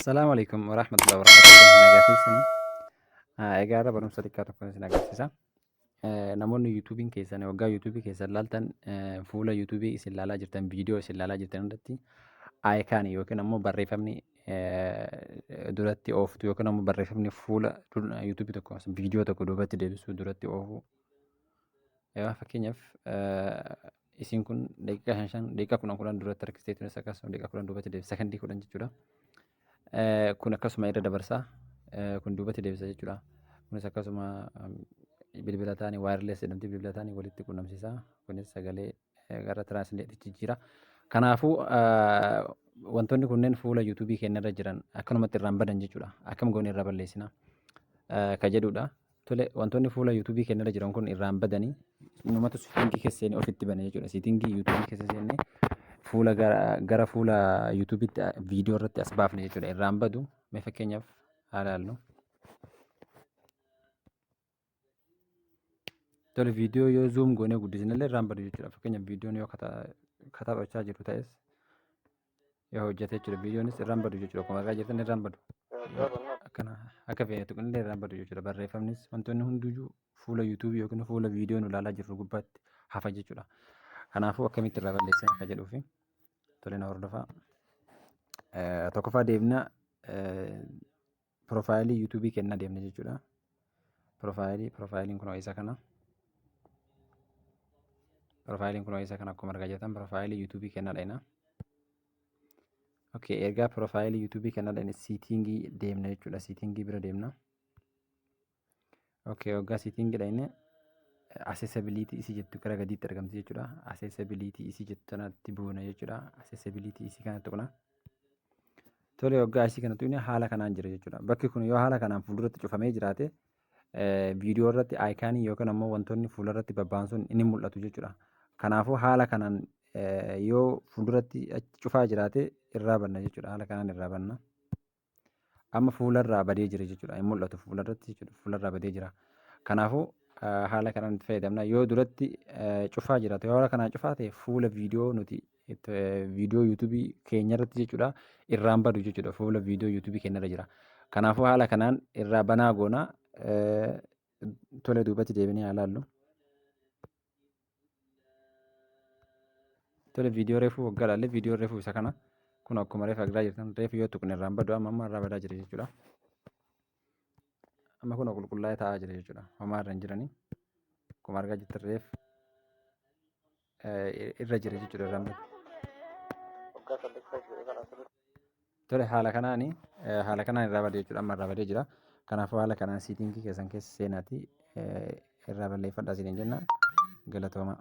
Assalaamu alaikum warahmatullahi wabarakatuh. Nagaa keessanii. Egaa irra barumsa xiqqaa tokko isin agarsiisa. Namoonni yuutuubiin keessan waggaa yuutuubii keessan laaltan fuula yuutuubii isin laalaa jirtan viidiyoo isin laalaa jirtan irratti aayikaanii yookiin ammoo barreeffamni duratti ooftu yookiin ammoo barreeffamni fuula yuutuubii tokko viidiyoo tokko duubatti deebisuu duratti oofu. Fakkeenyaaf isiin kun daqiiqaa shan shan daqiiqaa kudhan kudhan duratti harkistee tunis akkasuma daqiiqaa kudhan duubatti deebisa sakandii kudhan jechuudha. Kun akkasuma irra dabarsa. Kun duubatti deebisa jechuudha. Kunis akkasuma bilbila taanii waayirlees jedhamti bilbila taanii walitti qunnamsiisa. Kunis sagalee gara tiraansleetitti jijjiira. Kanaafuu wantoonni kunneen fuula yuutuubii keenya irra jiran akkanumatti irraan badan jechuudha. Akkam goone irraa balleessina ka jedhudha. Tole wantoonni fuula yuutuubii keenya irra jiran kun irraan badanii numatu siitingii keessa seenee ofitti bane jechuudha. Siitingii yuutuubii keessa seennee fuula gara fuula yuutuubiitti viidiyoo irratti as baafne jechuudha. Irraan badu mee fakkeenyaaf haa ilaallu. Tole viidiyoo yoo zuum goonee guddisnellee irraan badu jechuudha. Fakkeenyaaf viidiyoon yoo kataphachaa jiru ta'es yoo hojjete jechuudha. Viidiyoonis irraan badu jechuudha. Akkuma argaa jirtan irraan badu. Akkana akka feene tuqnillee irraan badu jechuudha. Barreeffamnis wantoonni hunduyyuu fuula yuutuubii yookiin fuula viidiyoo nu ilaalaa jirru gubbaatti hafa jechuudha. Kanaafuu akkamitti irraa balleessina akka jedhuufi tole na hordofaa. Tokkoffaa deemna piroofaayilii yuutuubii kennaa deemna jechuudha. Piroofaayilii piroofaayiliin kun isa kana. Piroofaayiliin kun isa kana akkuma argaa jirtan piroofaayilii yuutuubii kennaa dhayna. Okay, ergaa piroofaayilii yuutuubii kennaa dhayne siitingii deemna jechuudha. Siitingii bira deemna. Okay, waggaa siitingii dhayne accessibility isii jettu gara gadiitti argamti jechuudha. Accessibility isii jettu tanatti buuna jechuudha. Accessibility isii kana tuqna. Tole waggaa isii kana tuqne haala kanaan jira jechuudha. Bakki kun yoo haala kanaan fuulduratti cufamee jiraate viidiyoo irratti aayikaanii yookiin ammoo wantoonni fuularratti babba'an sun ni mul'atu jechuudha. Kanaafuu haala kanaan yoo fuulduratti cufaa jiraate irraa banna jechuudha. Haala kanaan irraa banna. Amma fuularraa badee jira jechuudha. Hin mul'atu fuularratti jechuudha. Fuularraa badee jira. Kanaafuu haala kanaan itti fayyadamna. Yoo duratti cufaa jiraate yoo haala kanaan cufaa ta'e fuula viidiyoo nuti viidiyoo yuutuubii keenya irratti jechuudha irraan badu jechuudha. Fuula viidiyoo yuutuubii keenya irra jira. Kanaafuu haala kanaan irraa banaa goona. Tole duubatti deebinee haa ilaallu. Tole viidiyoo reefuu waggaa ilaalle viidiyoo reefuu isa kana kun akkuma reefu argaa jirtan reefu yoo tuqne irraan badu amma amma irraa badaa jira jechuudha. Amma kun qulqullaa'ee taa'aa jira jechuudha. Homaa irra hin jiranii. Akkuma argaa jirtan reefu irra jira jechuudha irraan badu. Tole haala kanaani haala kanaan irraa bade jechuudha amma irraa badee jira. Kanaafuu haala kanaan siitingii keessan keessa seenaatii irraa balleeffadhaa isiniin jenna. Galatoomaa.